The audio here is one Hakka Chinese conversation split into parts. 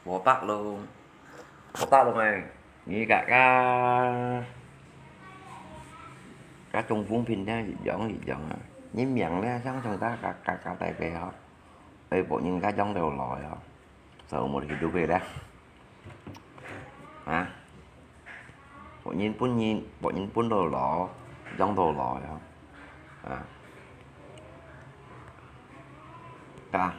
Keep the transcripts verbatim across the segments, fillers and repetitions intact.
無得咯，無得咯哎，你个个个中風病咧一樣一樣啊，你命咧常常个个个个帶个吼，會分人家養到老哦，所以無去做佢咧，啊。 別人分人，別人分到老，養到老呀。啊。啊。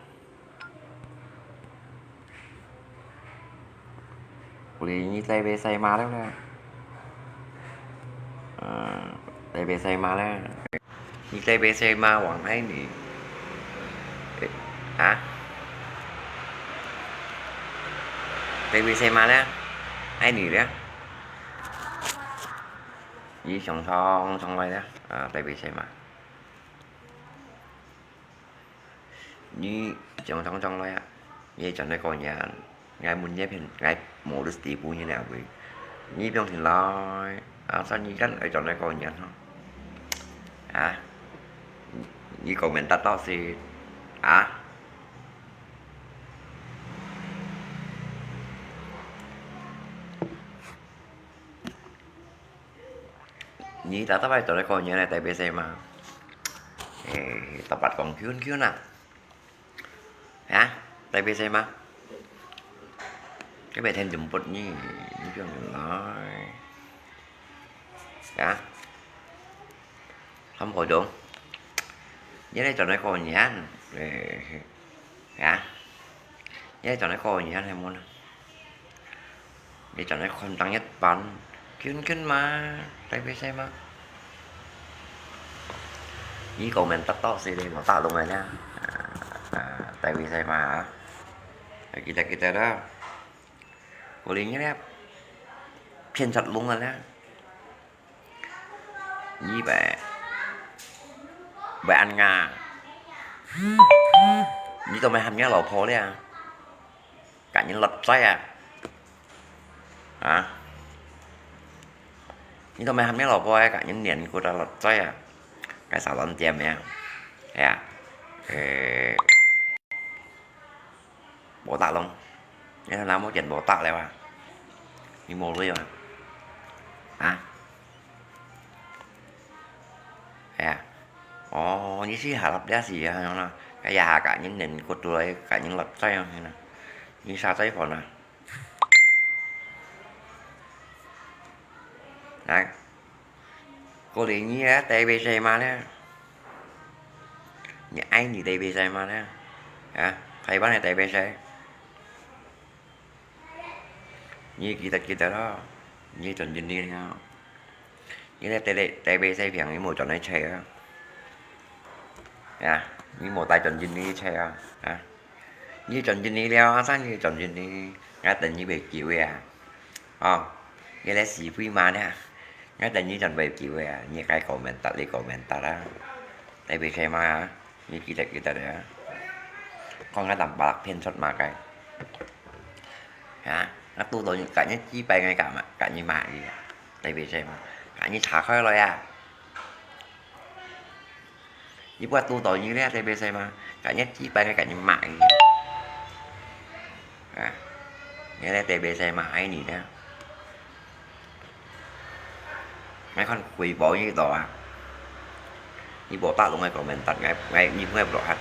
Boleh你帶別儕嘛了啦。啊，帶別儕嘛了。 你帶別儕嘛往哪裡？啊？帶別儕嘛咧？哪裡咧？你想想想來咧？啊，帶別儕嘛？你想想想來啊？你轉來過年。 𠊎問你片，𠊎無得地步你兩位。你放心來，啊，三二間愛轉來過年吼。啊，你講明得到是，啊？你打打牌轉來過年來帶別儕嘛？誒，打牌講圈圈啊。 啊，帶別儕嘛？該邊天中不呢，你放心來。啊，三個鐘，你來轉來過年，誒，啊，你來轉來過年係無呢？ 你轉來看當一班，圈圈嘛，帶別儕嘛。你講明得到係你無打攏个呢，啊，帶別儕嘛啊。記得記得啦，過年个咧，騙煞攏个咧。 你會，會恁樣？你做麼喊若老婆咧？佮人落嘴啊？啊？你做麼喊若老婆啊？佮人黏骨啊落嘴啊？該少亂點咩？哎呀，誒。 無打攏，你看那目前無打了啊？你無鐳啊？啊？哎呀，哦，你是下落了是啊，喏，該也下佮人黏骨肚來，佮人落嘴啊，喏，你啥嘴粉啊？來。 過年你啊，帶別儕嘛咧？你愛你帶別儕嘛咧？啊，台灣个帶別儕？你記得記得咯，你轉印尼了。你咧帶帶帶別儕病，你無轉來找啊？啊，你無帶轉印尼找啊？啊？ 你轉印尼了，啊，生你轉印尼，𠊎等你會久个啊。哦，你來死鬼嘛呢，𠊎等你轉會久个啊，你該講明得，你講明得啊。帶別儕嘛啊，你記得記得啊。講𠊎等白騙出嘛該。啊，𠊎堵到你，佮你幾擺𠊎敢嘛，佮你罵你啊，帶別儕嘛，佮你查開來啊。 你毋好堵到你咧，帶別儕嘛，佮你幾擺个佮你罵你。啊，你咧帶別儕嘛，愛你咧。𠊎看回報你到啊，你無打攏个comment，𠊎，𠊎，你毋會block啊。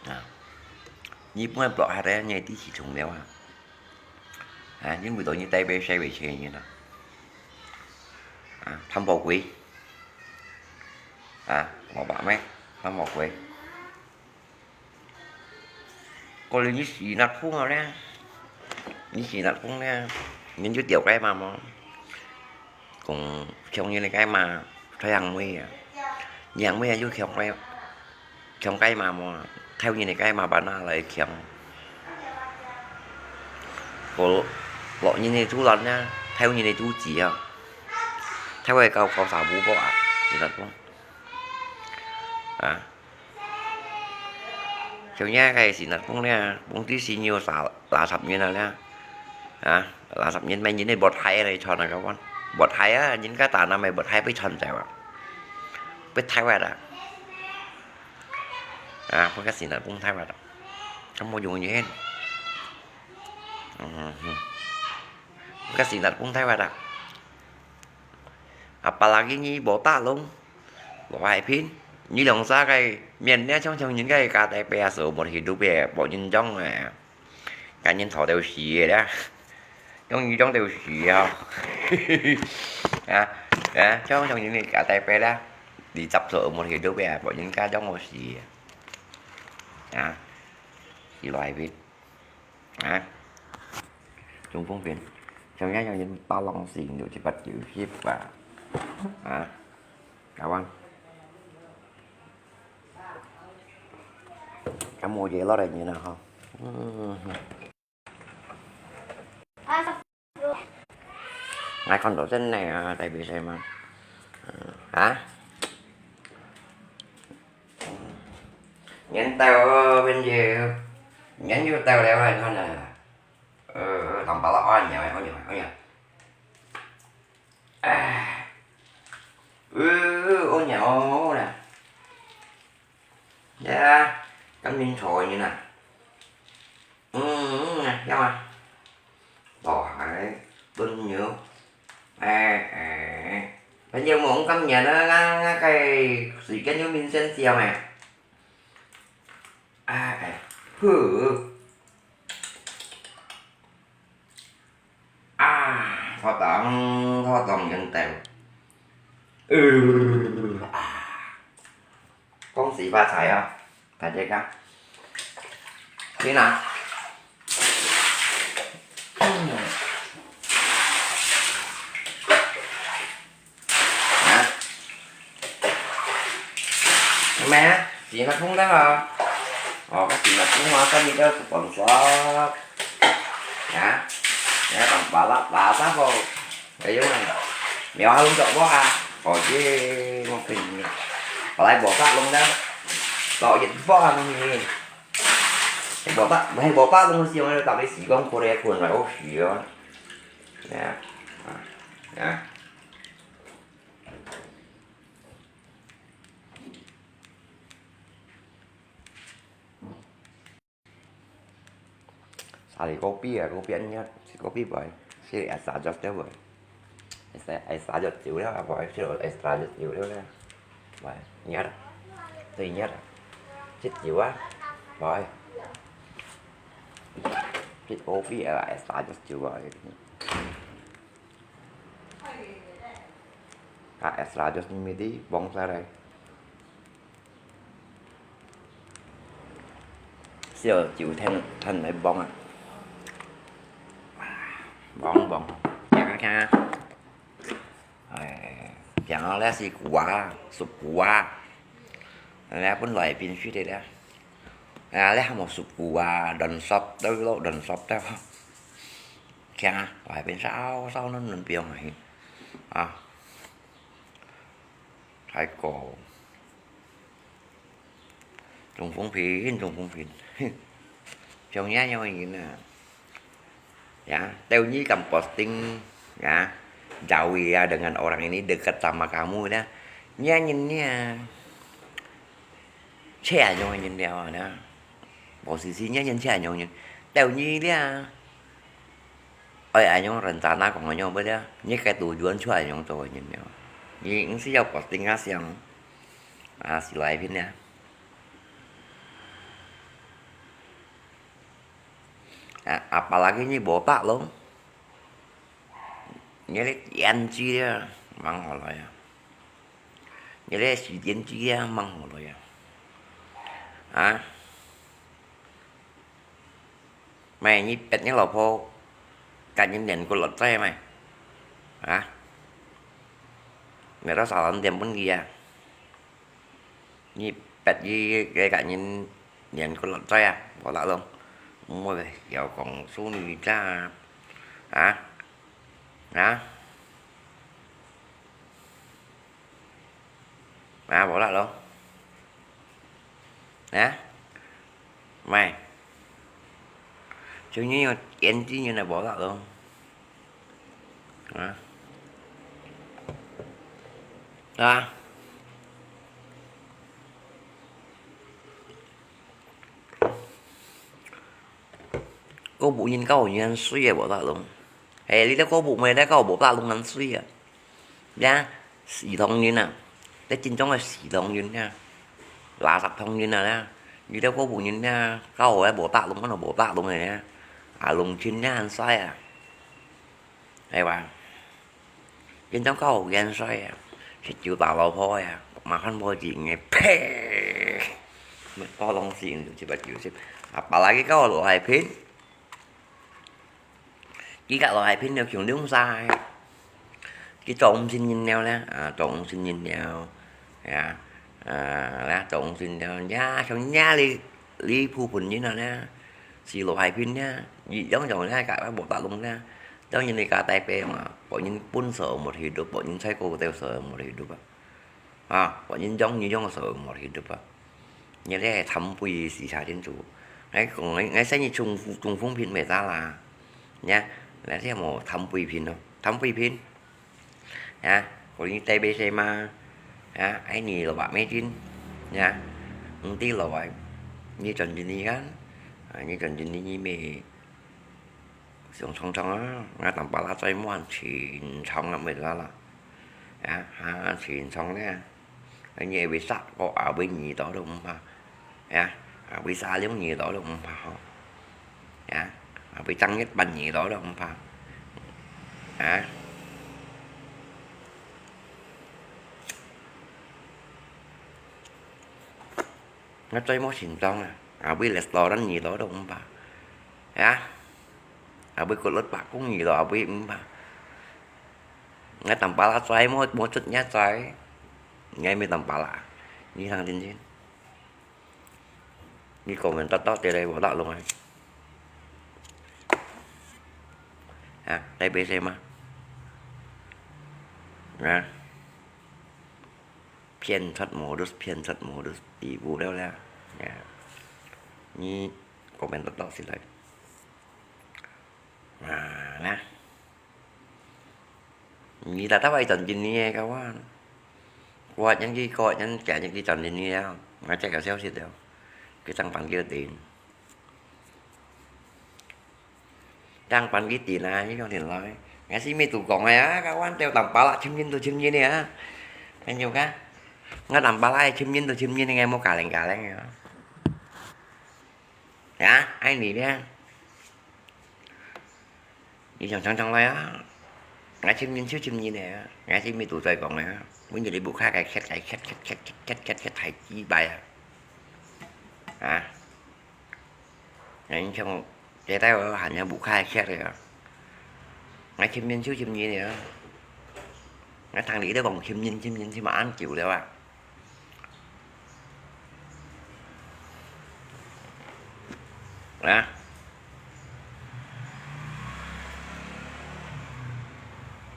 啊，你毋會block咧，你知死蟲了啊。 啊，因為到你帶別儕會錢人啊。啊，貪寶貴。啊，五百咩？貪寶貴。過了你死那風啊咧，你死那風咧，你就掉該嘛麼？講，像你个該嘛，太陽妹啊，陽妹啊，就像該 像該嘛無，偷人个該嘛，辦哪來搶？落，落人个豬欄啊，偷人个豬屎啊，偷个搞，搞啥無報啊？你來講。啊？像這个是哪講呢？講對新有啥，垃圾人啊呢？啊？垃圾人，乜人个bột thải來傳啊，kawan。Bột thải啊，人家打那乜bột thải被傳走啊，被thải啊。 啊，分个新人講大話咯。Kamu yung yun. Mhm. Kasi na kung tayo ada. Apalagi ni botak long, lo hai pin. Ni long sa kay mian niya chong chong yin kay ka tay pe a so mo hidup e, bo yin chong e. Kan yin thọ têu xì e da. Chong yin chong têu xì a. A, a, chong chong yin ka tay pe da. Đi chập so mo hidup e, bo yin ka chong mo xì e. A, xì lo hai pin. A, 中風片，像樣樣人打冷醒就去八九十吧。啊，台灣，咁我嘢落嚟人啊，吼。嗯。Ai còn đó trên này à, tại vì sao mà. À? Nhắn tao bên dưới. Nhắn vô tao đéo ai thôi nè. Ờ, tao bảo là ôi nhậu, ôi nhậu, ôi nhậu. À. Ừ, ôi nhậu nè. Dạ, cắm điện thoại như nè. Ừ, ừ, nè, nhau à. Bỏ hãy bưng nhớ. À, à. Bây giờ muốn cắm nhà nó, nó, nó cái sự kết nối mình xem xem nè. À, à. Hử. À, thọ tòng, thọ tòng dân tèo. Ừ. À. Công sĩ phát財à? Phải chứ không? Thế nào? Hả? Mẹ, chị mà không đó hả? Ồ, các chị mà không hả? Có gì đó cũng còn sót. Hả? Hả? Còn bà lắp, bà lắp vô. Cái giống này. Mèo hơi uống rượu bó à? Ồ, chứ không kinh. Bà lại bỏ phát luôn đó. Tội dịch bó à, không gì. Hay bỏ phát, hay bỏ phát luôn, siêu, tao đi xí con cô đây, cuốn lại, ô, xí đó. Nè. Nè. Xài thì có pi à, có pi ăn nhất, thì có pi vậy. Thì là xài giọt chứ vậy. Xài, xài giọt chịu đó, vậy, thì là xài giọt chịu đó. Vậy, nhất. Thì nhất. Chết chịu á. Vậy. Chết có pi à, xài giọt chịu vậy. Ka extra just midi bông sa đây. Siêu chịu thân thân lấy bông à. Bông bông. Kìa kìa. Ai, kìa nó lẽ xì củ à, sụp củ à. Lẽ bún loại pin suy đây lẽ. À, lẽ một sụp củ à, đòn sọp tới lỗ đòn sọp tới. Khen à, phải bên sao sao nó nên piong này. À. Thái Cổ. Trùng phúng phiến, trùng phúng phiến. Piong nhá nhau nhìn nè. Ya, têu nyi kam posting, ya. Jauh ya dengan orang ini dekat sama kamu ya. Nya nyin nia. Che anyong nyin liao na. Posisi nya nyin che anyong nyin. Têu nyi lia. Ôi, anyong rencana kong anyong bơ lia. Nyi cái tujuan chua anyong to nyin liao. Nyi ngsi yau posting a siang. A, si lai phin ya. A, apalagi nyi botak lo. Nyi le yan chi lia. Mang ho lo ya. Nyi le si yan chi lia, mang ho lo ya. A. Mày nhi pet nhi lò pho. Cả những nền của lọt tre mày. Hả? Mày đó sao lắm tiền bún gì à? Nhi pet gì cái cả những nền của lọt tre à? Bỏ lạ luôn. Mua về kéo cổng số đi ra. Hả? Hả? Hả? Bỏ lạ luôn. Hả? Mày. Chứ như yên chứ như này bỏ lạ luôn. Hả? Hả? 國務院搞到恁衰啊，無搭龍。嘿，你兜國務院咧搞無搭龍恁衰啊？呀，死唐人啊，這真正个死唐人啊，垃圾唐人啊咧！你兜國務院咧，搞到無搭龍，安到無搭龍个咧，啊，龍親咧恁衰啊，係吧？ 現在搞到現在啊，食酒打老婆啊，麻煩無錢个，呸！乜包東西就一百九十，啊，巴拉佢搞到羅海平，佢甲羅海平了共兩儕，佢做毋成人了咧，啊，做毋成人了，啊，啊，咧，做毋成了，呀，像呀，你，你部分人啊咧，是羅海平咧，你樣樣咧，甲無搭龍咧，當然你甲大伯嘛，別人分手無去讀，別人在高頭手無去讀啊。 啊，別人養你養手無去讀啊。你這貪杯時差真足。𠊎講，𠊎，𠊎生意中，中風平袂差啦。呀，來這無貪杯平咯，貪杯平。呀，可能帶杯些嘛。呀，愛你了吧，沒劲。呀，毋知了吧，你賺錢你看，啊，你賺錢你，你咩 像長長啊，𠊎當巴拉嘴滿全長啊，乜啦啦，啊，哈，全長咧，你會殺個阿尾耳朵都毋怕，啊，阿尾沙龍耳朵都毋怕吼，啊，阿尾正一半耳朵都毋怕，啊。 𠊎嘴無心臟啊，阿尾restaurant耳朵都毋怕。啊，阿尾骨碌白公耳朵，阿尾毋怕。𠊎當巴拉嘴無，無出若嘴，𠊎乜當巴拉。你聽真真。你講明得到地來無得弄啊？啊，來杯些嘛。啊。 騙出modus，騙出modus，地步了咧。呀，你comment得到起來。啊，那，你大大位賺錢呢，kawan。我人去，我人家人去賺錢呢，我這个消息了，佢正辦叫定。 正辦佢定啊，你講定來。𠊎係乜都講个啊，kawan，兜當巴拉尋人都尋人个啊。朋友啊，𠊎當巴拉尋人都尋人个，𠊎無加零加零个啊。啊，愛你咧。你想想想來啊，𠊎尋人就尋人个啊，𠊎係乜都在講个啊，每日你屋下个歇个歇歇歇歇歇歇歇太幾擺啊。啊。 人像這代我還有屋下个歇个啊。𠊎尋人就尋人个啊。𠊎聽你咧講尋人尋人尋恁久了啊。啊。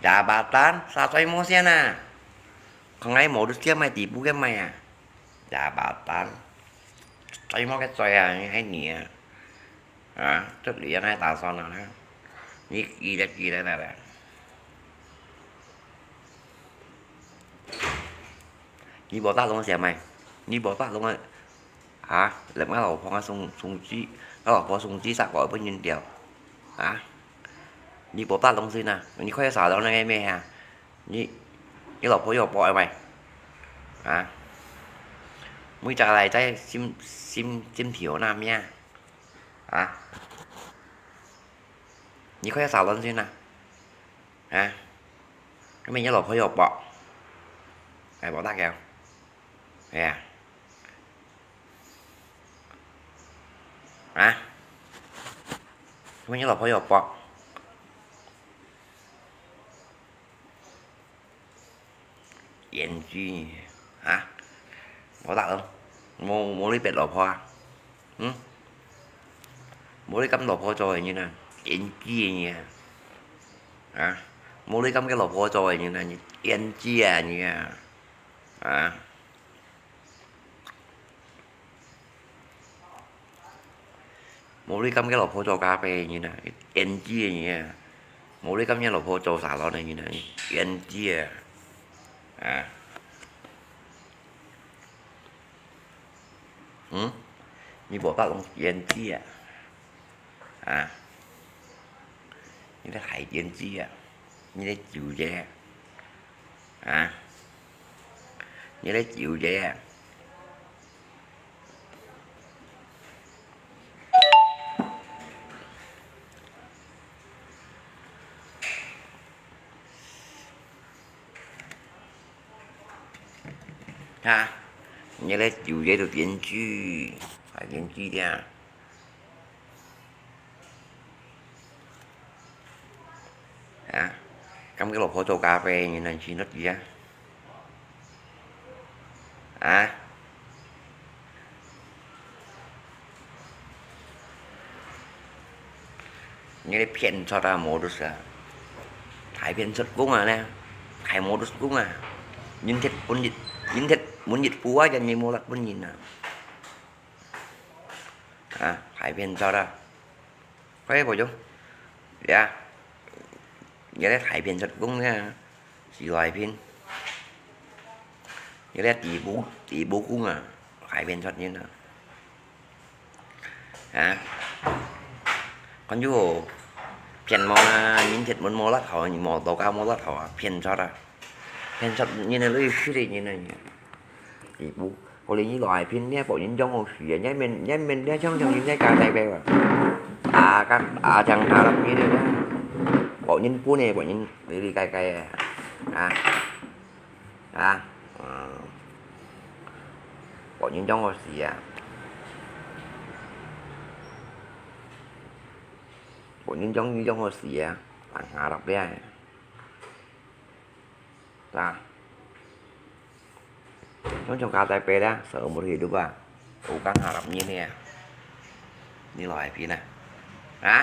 Jabatan，啥嘴無線啊？看𠊎無都先買底部个買啊。Jabatan。 嘴無个嘴啊，你還你啊。啊，這裡啊，該打算啊，你記得記得來來。你無打攏係咩？你無打攏啊？啊，連𠊎老婆啊，送，送機，𠊎老婆送機殺過分人掉。啊，你無打攏先啊？你快點殺了那個咩啊？ 你，你老婆有報个咩？啊？每隻來在心，心，心頭那咩？啊？你快點salon先啊！啊？那麼你老婆有報？哎，報大家。哎呀。啊？那麼你老婆有報？ 演技，啊？無啦哦，無，無你別老婆啊？嗯？無你敢老婆做个人啊？演技个人啊？啊？無你敢个老婆做个人啊？演技啊你啊？啊？ 無你敢个老婆做咖啡个人啊，胭脂个人啊。無你敢个老婆做沙龍个人啊，胭脂啊。啊。嗯？你無法講胭脂啊？啊。你在海边子啊？你在酒街啊？啊？你在酒街啊？啊？你在酒街的边子，海边子的啊？ 啊？咁个老婆做咖啡，你能信得佢啊？啊？你个騙出啊，modus啊！大騙出工啊呢，大modus工啊！人貼本日，人貼本日布啊，人你無得本人啊！啊，大騙出啊！ 快步走，呀，你在大騙出工呢，死老大騙，你在地步地步工啊，大騙出人啊，啊，看住騙無啊，人貼本無力好，你無到家無力好啊，騙出啊，騙出人啊，你死的人啊，地步。 Kau li nyi lai phin nia, pok nyin jong o shi ya, nia men, nia men nia chang chang yin nia ka tai pe wa. A ka, a chang ka lap nyi nia. Pok nyin pu ne, pok nyin li li kai kai ya. A. A. Pok nyin jong o shi ya. Pok nyin jong, nyin jong o shi ya. Ang harap ya. Ta. Chong chong ka tai pe la, seumur hidup ah. Ukang harap nyi nia. Nyi lai phin ah. Ha?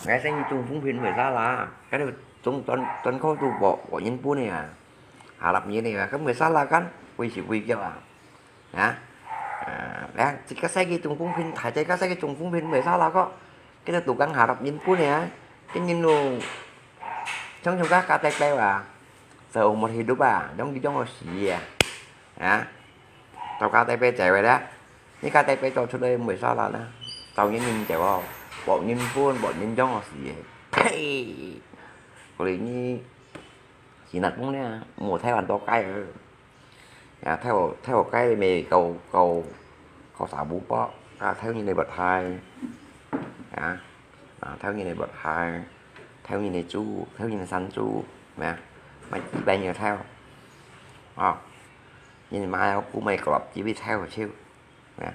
Ngai sen nyi chung phung phin mui sa la. Ka ni chung ton, ton kho tu bo, bo nyin pu nia. Harap nyi nia. Ka mui sa la kan, vui si vui kiao ah. Ha? A, leh, ci ka sai ki chung phung phin, thai cai ka sai ki chung phung phin mui sa la ko. Kita tukang harap nyin pu nia. Kin nyin lu. Chong chong ka, ka tai pe wa. Seumur hidup ah, jong ki jong o shi ya. Ha? Tau ka tai pe cai wa la. Ni ka tai pe tau chu lai mui sa la na. Tau nyin nyin cai wa. Pok nyin pu, pok nyin jong o shi ya. Hei. Kau li nyi. Xì nặc mông nia, mù Thái Lan to cái. Ya, Thái, Thái cái mê cầu, cầu, cầu xã bú bó, ka Thái như này bật hai. Ya, à, Thái như này bật hai, Thái như này chú, Thái như này săn chú, nè, mà chỉ bay như Thái. Ờ, như này mai cú mày club chỉ biết Thái rồi chứ. Nè.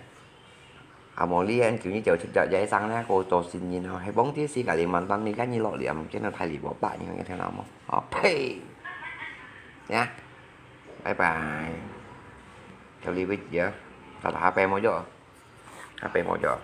À, mò li anh kiểu như kiểu chụp chụp giấy sang nè, cô tổ xin nhìn nó, hay bóng tí xí cả đi mà tăng đi cái như lọ liệm, chứ nó thay lì bỏ bạ như thế nào mà. Ờ, pê. Nè. Bye bye. Theo đi với chị á. Tao thả pe mò cho. Thả pe mò cho.